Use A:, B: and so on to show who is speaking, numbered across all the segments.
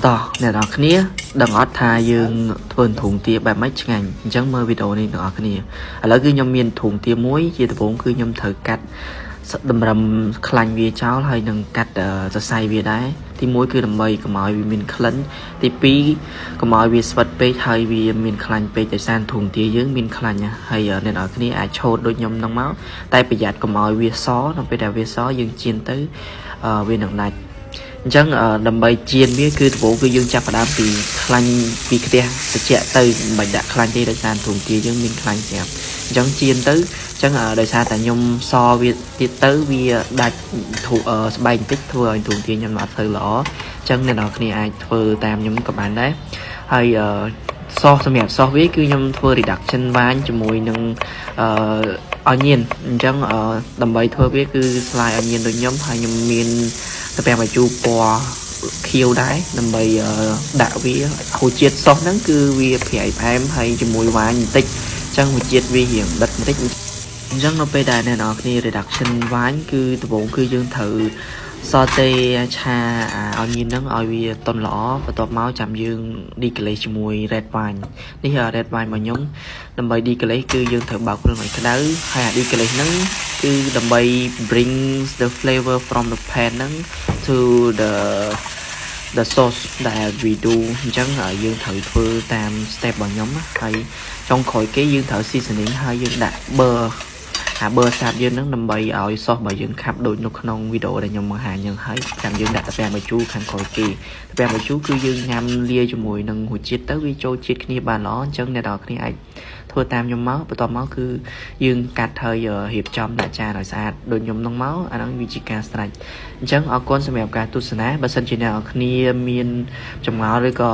A: តោះអ្នកនរគ្នាដឹងអត់ថាយើងធ្វើធុងទាបែបម៉េចឆ្ងាញ់អញ្ចឹងមើលវីដេអូនេះទាំងអស់គ្នាឥឡូវគឺខ្ញុំមានធុងទាមួយជាដំបូងគឺខ្ញុំត្រូវកាត់តម្រឹមខ្លាញ់វាចោលហើយនឹងកាត់សរសៃវាដែរទី1គឺដើម្បីកុំឲ្យវាមានក្លិនទី2កុំឲ្យវាស្វិតពេកហើយវាមានខ្លាញ់ពេកដោយសារធុងទាយើងមានខ្លាញ់ហើយអ្នកនរគ្នាអាចឆូតដូចខ្ញុំហ្នឹងមកតែប្រយ័ត្នកុំឲ្យវាសនៅពេលដែលវាសយើងចៀនទៅវានឹងដាច់អញ្ចឹងដើម្បីចៀនវាគឺដំបូងគឺយើងចាប់ផ្ដើមពីខ្លាញ់ពីខ្ទះត្រជាក់ទៅមិនបាច់ដាក់ខ្លាញ់ទេដោយសារធុងទាយើងមានខ្លាញ់ស្រាប់អញ្ចឹងចៀនទៅអញ្ចឹងដោយសារតែខ្ញុំសវាទៀតទៅវាដាច់ធុស្បែកបន្តិចធ្វើឲ្យធុងទាខ្ញុំអត់សូវល្អអញ្ចឹងអ្នកនរគ្នាអាចធ្វើតាមខ្ញុំក៏បានដែរហើយសោសសម្រាប់សោសវាគឺខ្ញុំធ្វើ reduction វ៉ាញជាមួយនឹងអឺ onion អញ្ចឹងដើម្បីធ្វើវាគឺ slice onion ដូចខ្ញុំហើយខ្ញុំមានត្រពាំងបាយជូរពណ៌ខៀវដែរដើម្បីដាក់វារសជាតិសោះហ្នឹងគឺវាប្រៃផ្អែមហើយជាមួយវ៉ាញបន្តិចអញ្ចឹងរសជាតិវារៀងដិតបន្តិចអញ្ចឹងនៅពេលដែលអ្នកនរគ្នា reduction វ៉ាញគឺដំបូងគឺយើងត្រូវ sauté ឆាអា onion ហ្នឹងឲ្យវាទន់ល្អបន្ទាប់មកចាំយើង deglaze ជាមួយ red wine នេះ red wine របស់ខ្ញុំដើម្បី deglaze គឺយើងត្រូវបើកភ្លើងឲ្យក្តៅហើយអា deglaze ហ្នឹងគឺដើម្បី bring the flavor from the pan ហ្នឹង to the sauce ដែល we do អញ្ចឹងយើងត្រូវធ្វើតាម step របស់ខ្ញុំហើយចុងក្រោយគេយើងត្រូវ seasoning ហើយយើងដាក់ ប៊ឺ អាប៊ឺសាបយើងហ្នឹងដើម្បីឲ្យសោសរបស់យើងខាប់ដូចនៅក្នុងវីដេអូដែលខ្ញុំបង្ហាញហ្នឹងហើយចាំយើងដាក់ត្រពាំងបាយជូរខាងក្រោយគេត្រពាំងបាយជូរគឺយើងញ៉ាំលាយជាមួយនឹងរសជាតិទៅវាចូលជាតិគ្នាបានល្អអញ្ចឹងអ្នកនរគ្នាអាចធ្វើតាមខ្ញុំមកបន្ទាប់មកគឺយើងកាត់ហើយរៀបចំដាក់ចានឲ្យស្អាតដូចខ្ញុំនឹងមកអាហ្នឹងវាជាការស្រេចអញ្ចឹងអរគុណសម្រាប់ការទស្សនាបើសិនជាអ្នកនរគ្នាមានចម្ងល់ឬក៏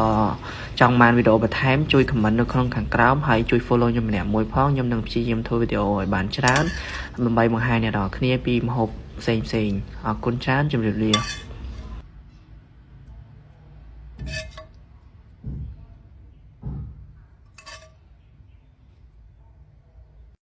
A: ចង់បានវីដេអូបន្ថែមជួយ comment នៅក្នុងខាងក្រោមហើយជួយ follow ខ្ញុំម្នាក់មួយផងខ្ញុំនឹងព្យាយាមធ្វើវីដេអូឲ្យបានច្រើនដើម្បីបង្ហាញអ្នកនរគ្នាពីម្ហូបផ្សេងផ្សេងអរគុណច្រើនជម្រាបលា។